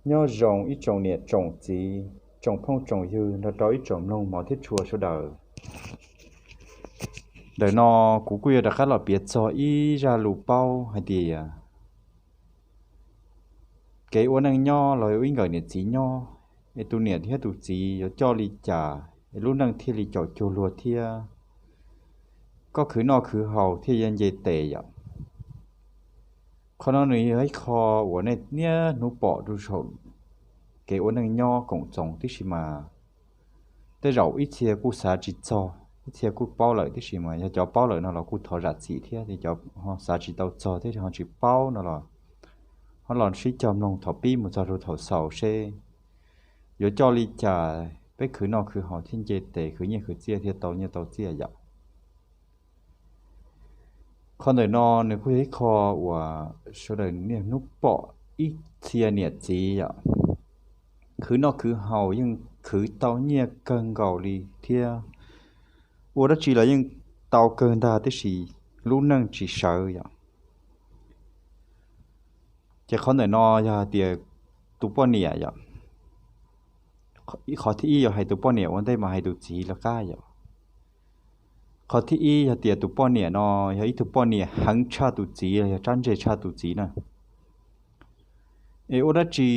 Nyob zoo ib tsoom niam tsoom txiv, tsoom phooj tsoom ywg nrog rau ib tsoom mloog hmov thiab tshua sawv daws. Ntawm no kuv kuj yuav rov qab los piav txog ib zaj lus paub hais tias kev ua neej nyob los ua ib nkawm niam txiv nyob, es tus niam thiab tus txiv yuav coj li cas es lub neej thiaj li caum cuag luag thiab koj khwv noj khwv haus thiaj yuav nce tes yom. Qhov no nws yog ib qho uas nej niaj hnub pom rau saum kev ua neej nyob koom txoos tib si mas tej zaum ib txhia kuj xav tsis txog, ib txhia kuj paub lawm tib si mas yog cov paub lawm no los kuj thov zam txim thiab, cov ho xav tsis tau txog thiab ho tsis paub no los ho los sib cog mloog thaum pib mus txog rau thaum xaus seb yuav coj li cas peb khwv noj khwv haus thiab nce tes khwv nyiaj khwv txiaj thiaj tau nyiaj tau txiaj yom. Qhov ntawm no nws kuj yog ib qho uas sawv daws niaj hnub pom ib txhia niam txiv yom, khwv noj khwv haus yeej khwv tau nyiaj kawg nkaus li thiab ua dab tsi los yeej tau kawg ntag tiam sis lub neej tsis sawv yom. Ces qhov ntawm no yog hais tias tus poj niam yom, qhov thib ib yog hais tus poj niam ua ntej mas hais tus txiv los qab yom. Qhov thib ib yog tias tus poj niam no yog ib tug poj niam heev tshaj tus txiv los yog rab ntse tshaj tus txiv na. Es ua dab tsi,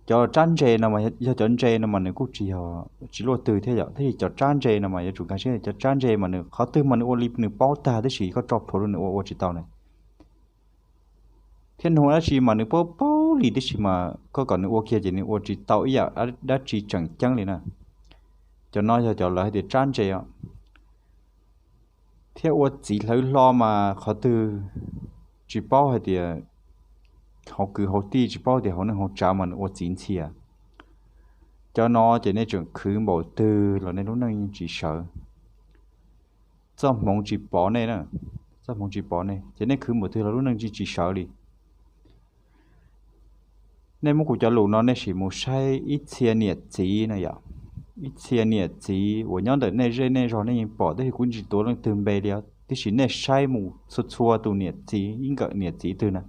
cov rab ntse no mas yog cov ntse no mas nws kuj tsis yog tsis luaj twg thiab yom, tab sis cov rab ntse no mas yuav tsum nkag siab, cov rab ntse mas nws qhov twg mas nws ua li nws paub tag tab sis koj tso plhuav rau nws ua ua tsis tau na. Thiab nug dab tsi mas nws paub paub li tab sis mas koj kom nws ua kiag ces nws ua tsis tau ib yam dab tsi tseem ceeb li na. Cov no yog cov lawv hais tias rab ntse os. Thiab ua txiv hlawv hlo mas qhov twg tsis paub hais tias hauv kwv hauv tij, tsis paub tias hauv neej hauv tsav mas nws ua txiv ntxhias. Cov no ces nej tseem khwv npaum twg los nej lub neej yeej tsis sawv. Txoj hmoov tsis pov nej na, txoj hmoov tsis pov nej ces nej khwv npaum twg los lub neej tsis tsis sawv li. Nej muab kuv cov lus no nej sim mus saib ib txhia niam txiv no yom, ib txhia niam txiv uas nyob ntawm nej zej nej zog nej yeej pom, tab sis kuv tsis tuav leej twg npe li os, tiam sis nej saib mus txhua txhua tus niam txiv, ib nkawm niam txiv twg na,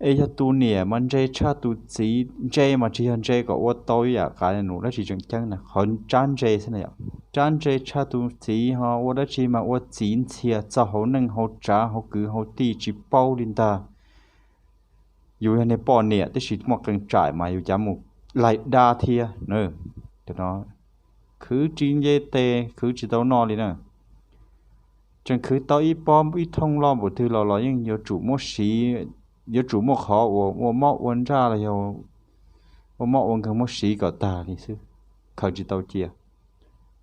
es yog tus niam mas ntse tshaj tus txiv, ntse mas tsis yog ntse kom ua tau ib yam qav num dab tsi tseem ceeb na, qhov rab ntse xwb na yom. Rab ntse tshaj tus txiv ho ua dab tsi mas ua txiv ntxhias txog hauv neej hauv tsav hauv kwv hauv tij tsis paub li ntag. Yus yog niag poj niam tab sis muaj qee tsam mas yus cav mus laig dab thiab na. Cov no khwv tsis nce tes khwv tsis tau noj li na. Tseem khwv tau ib pob ib thooj loj npaum twg los los yeej yuav tsum muab siv, yuav tsum muaj qhov uas ua mob ua ntsaj los yog ua mob ua nkeeg muab siv kom tag li xwb, khaws tsis tau cia.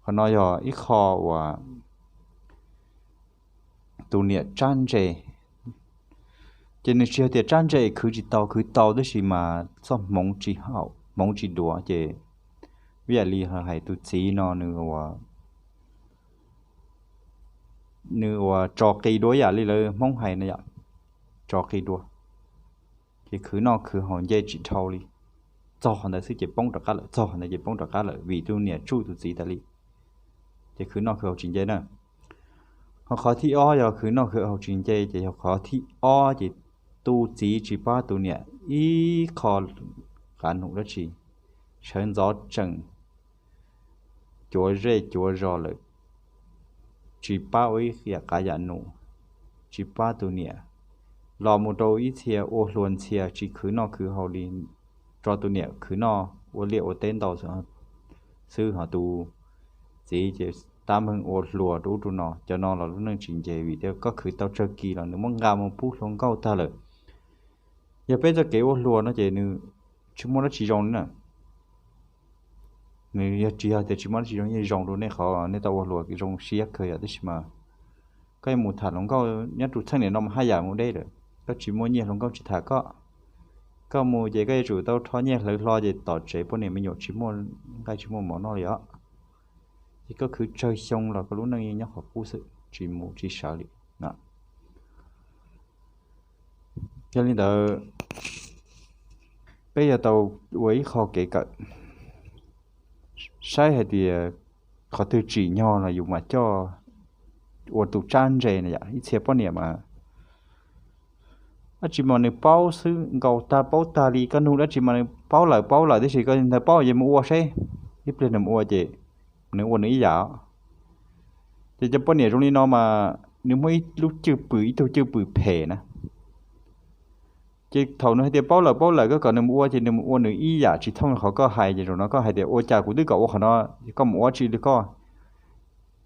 Qhov no yog ib qho uas tus niam rab ntse. Ces nws tsis yog tias rab ntse khwv tsis tau, khwv tau tab sis mas txoj hmoov tsis haum, hmoov tsis duav ces ib yam li hais tus txiv no nws ua, nws ua tso qi dua ib yam li lawv Hmoob hais na yom, tso qi dua. Ces khwv noj khwv haus nce tsis dhau li, txog qhov ntawd xwb ces poob rov qab lawm, txog qhov ntawd ces poob rov qab lawm vim tus niam tsuj tus txiv tas li. Ces khwv noj khwv haus tsis nce na. Ho qhov thib ob yog khwv noj khwv haus tsis nce ces yog qhov thib ob ces tus txiv tsis pab tus niam ib qho qav num dab tsi, sawv ntxov tseem cuav zej cuav zos lawm, tsis pab ua ib yam qav yam num, tsis pab tus niam, los mus rau ib txhia ua hluas ntxhias tsis khwv noj khwv haus li, tso tus niam khwv noj ua liaj ua teb ntau xwb, ho tus txiv ces tab meeg ua hluas rau ub rau no. Cov no los lub neej tsis nce vim tias koj khwv tau tsawg kis los nws muab nqa mus pub hluas nkauj tag lawm. Yog peb txoj kev ua hluas no ces nws tsis muaj dab tsi zoo li na. Nws yog tsis yog tias tsis muaj dab tsi zoo, yeej zoo rau nej qhov nej tau ua hluas zoo siab kawg yom, tab sis mas koj yuav mus tham hluas nkauj nyob rau txheej niam no mas haj yam mus deb lawm, koj tsis muaj nyiaj hluas nkauj tsis tham koj. Koj mus ces koj yuav tsum tau rho nyiaj hlawv hlo ces tom tsev poj niam me nyuam tsis muaj nqaij tsis muaj mov noj li os. Ces koj khwv tsawg xyoo los koj lub neej yeej nyob qhov qub xwb, tsis mus tsis sawv li na. Yog li ntawd, peb yuav tau ua ib qho kev kawm saib hais tias qhov twg tsim nyog no yus mam coj ua tus tsab ntse na yom. Ib txhia poj niam mas dab tsi mas nws paub xwb, nkaus tag paub tag li, koj nug dab tsi mas nws paub lawm paub lawm, tiam sis koj ntawd paub ces mus ua seb. Ib pliag nws mus ua ces nws ua nws ib yam. Ces cov poj niam zoo li no mas nws muaj ib lub cwj pwm, ib tug cwj pwm phem na. Ces thaum nws hais tias paub lawm paub lawm, koj kom nws mus ua ces nws mus ua nws ib yam tsis thooj qhov koj hais, ces zaum no koj hais tias ua cas kuv twb kom ua qhov no, koj mus ua tsi li koj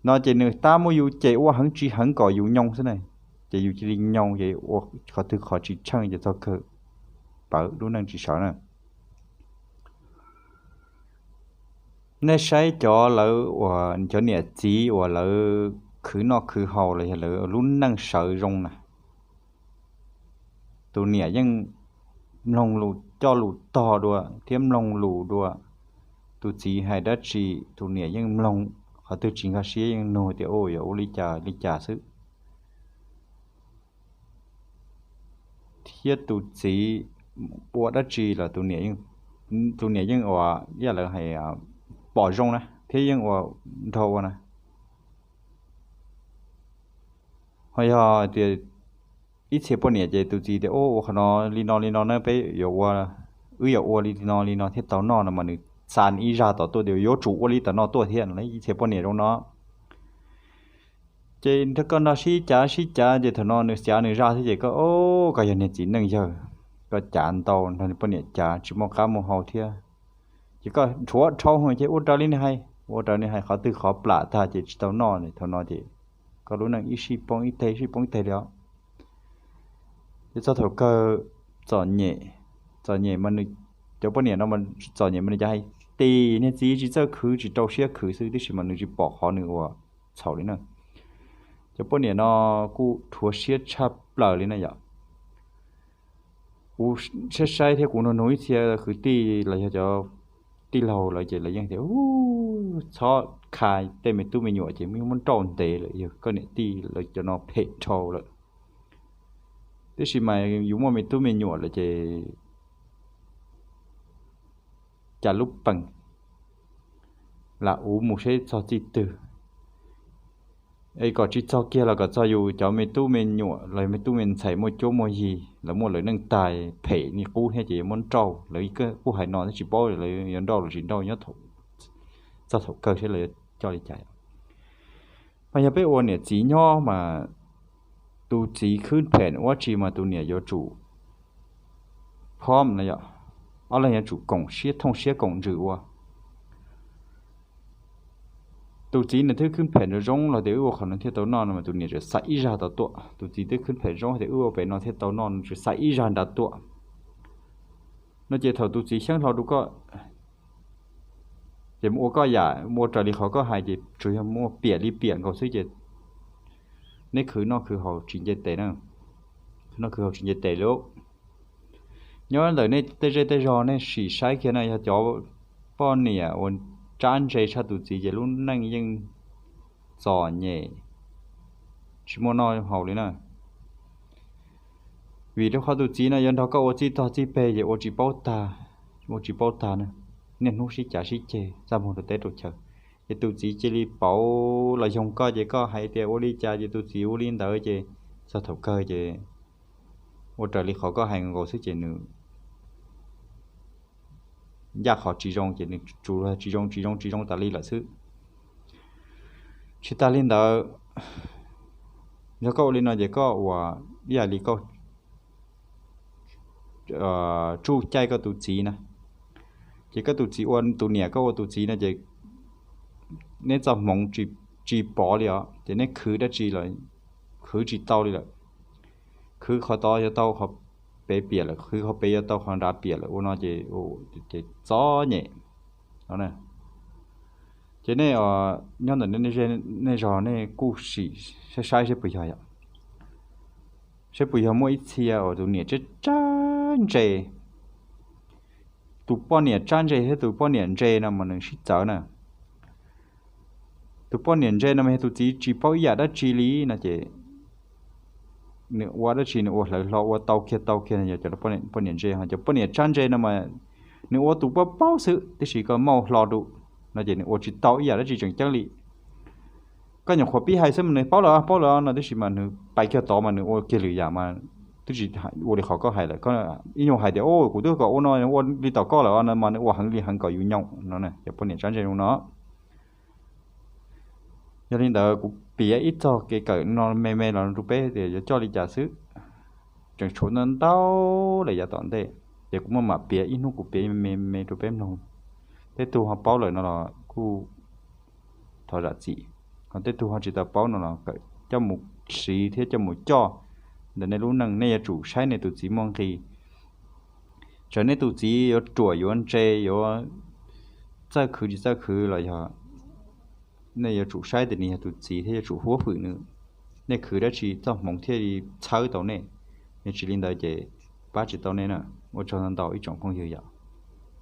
no, ces nws tab muab yus cem ua heev tsis heev kom yus nyoo xwb na. Ces yus cia li nyoo ces ua qhov twg qhov tsis tsheej ces txog kawg pawv lub neej tsis sawv na. Nej saib cov lawv uas cov niam txiv uas lawv khwv noj khwv haus los yog lawv lub neej sawv zoo na, tus niam yeej mloog lus, coj lus tog dua thiab mloog lus dua. Tus txiv hais dab tsi tus niam yeej mloog, qhov twg tsis nkag siab yeej nug tias u yuav ua li cas li cas xwb. Thiab tus txiv ua dab tsi los tus niam yeej ua ib yam lawv hais pom zoo na thiab yeej ua nrog ua na. Ho yog tias ib txhia poj niam ces tus txiv tias u ua qhov no li no li no na, peb yuav ua, wb yuav ua li no li no thiaj tau noj no mas nws xa ib zaj tom tuaj tias yuav tsum ua li tom no tuaj thiab no. Ib txhia poj niam zoo no ces nrog koj nrog sib cav sib cav ces thaum no nws xyav nws zaj thiab ces koj, koj yog niag txiv neej yawg, koj cav ntau nrog poj niam cav tsis muaj qab muaj hau thiab. Ces koj rhuav dhau ces ua raws li nws hais, ua raws li nws hais, qhov twg qhov plam tag ces tsis tau noj. Thaum no ces koj lub neej ib sij poob ib teg ib sij poob ib teg li os. Ces txog thaum kawg txom nyem, txom nyem mas nws, cov poj niam no txom nyem mas nws cov hais tias niag txiv tsis txawj khwv tsis rau siab khwv xwb, tiam sis mas nws tsis pom qhov nws ua txhaum li na. Cov poj niam no kuj rhuav siab tshaj plaws li na yom. Kuv saib saib thiab kuv nug nug ib txhia kwv tij los yog cov tij laug lawv ces lawv yeej tias txhob kha tej me tub me nyuam ces muab nrauj ntev lawm, yog koj niam tij lawv cov no phem dhau lawm. Tiam sis mas yus muaj me tub me nyuam lawm ces cas lub peem lam uv mus seb txog txij twg. Es kom tsis txog kiag los kom txog yus cov me tub me nyuam los me tub me ntxhais muaj cuab muaj yig, lawv muaj lawv neej tag phem li qub thiab ces yuav muab nrauj. Lawv kuj hais no thiab tsis paub lawv yuav nrauj los tsis nrauj nyob txog thaum kawg seb lawv yuav coj li cas. Mas yog peb ua niam txiv nyob mas tus txiv khwb phem ua tsi mas tus niam yuav tsum phom na yom, ob leeg yuav tsum koom siab thooj siab koom ntsws ua. Tus txiv nws twb khwb phem zoo zoo los tias wb ua qhov no thiaj tau noj no mas tus niam tseem xa ib zaj tau tuaj. Tus txiv twb khwb phem zoo tias wb ua pem no thiaj tau noj, nws tseem xa ib zaj nrad tuaj. No ces thaum tus txiv xyeeb hlo rau koj ces mus ua koj yam, ua raws li qhov koj hais ces tsuas yog muaj piam li piam nkaus xwb ces neb khwv noj khwv haus tsis nce tes na. Khwv noj khwv haus tsis nce tes li. Nyob ntawm nej tej zej tej zog nej sim saib kiag na, yog cov poj niam uas tsab ntse tshaj tus txiv ces lub neej yeej txom nyem tsis muaj noj haus li na. Vim rau qhov tus txiv no yuav nrog koj ua txij tog txij peg ces ua tsis paub tag, ua tsis paub tag na. Niaj hnub sib cav sib ceg txaj muag rau teb rau chaw, ces tus txiv cia li pauv los yoog koj ces koj hais tias ua li cas ces tus txiv ua li ntawd ces txog thaum kawg ces ua raws li qhov koj hais nkaus xwb ces nws ncaj qhov tsis zoo ces nws tsuas tsis zoo tsis zoo tsis zoo tas li lawm xwb. Tsis tas li ntawd, yog koj ua li no ces koj ua ib yam li koj tsuj caij koj tus txiv na. Ces koj tus txiv ua tus niam, koj ua tus txiv no ces neb txoj hmoov tsis pov li os, ces neb khwv dab tsi los khwv tsis tau li lawm. Khwv qhov tod yuav tau qhov pem piam lawm, khwv qhov pem yuav tau qhov nrad piam lawm, ua no ces ces txom nyem no. Ces nej nyob ntawm nej zog nej kuj sim saib saib seb puas yog yom, seb puas yog muaj ib txhia uas tus niam tsab tsab ntse. Tus poj niam tsab ntse thiab tus poj niam ntse no mas nws sib txawv na. Tus poj niam ntse no mas yog tus txiv tsis paub ib yam dab tsi li no ces nws ua dab tsi nws ua hlawv hlo ua tau kiag tau kiag no yog cov poj niam ntse. Ho cov poj niam tsab ntse no mas nws ua tus paub paub xwb tiam sis koj maub hlo rau no ces nws ua tsis tau ib yam dab tsi tseem ceeb li. Koj nyuam qhuav pib hais xwb mas nws paub lawm paub lawm no tiam sis mas nws pais kiag tod mas nws ua kiag lwm yam mas twb tsis ua li qhov koj hais lawm. Ib nyuag hais tias, Kuv twb kom ua no, ua li tom koj lawm no mas nws ua heev li heev kom yus nyob no. Cov poj niam tsab ntse zoo no. Yog li ntawd kuv piav ib txog kev kawm no me me los rau peb tias yuav coj li cas xwb. Tseem tshuav ntau ntau lawm yav tom ntej, ces kuv mam piav, ib hnub kuv piav me me rau peb mloog. Tej tug ho paub lawm no los kuj thov zam txim, ho tej tug ho tsis tau paub no los kawm coj mus siv thiab coj mus coj ntawm nej lub neej. Nej yuav tsum saib nej tus txiv muaj nqis. Txawm nej tus txiv yuav ruam yuav ntse, yuav txawj khwv tsis txawj khwv los yog, nej yuav tsum saib tias nws yog tus txiv thiab yuav tsum huab hwm nws. Nej khwv dab tsi txoj hmoov thiaj li txhawb tau nej, yog tsis li ntawd ces pab tsis tau nej na. Ua tsaug ntau ntau ib tsoom phooj ywg yom.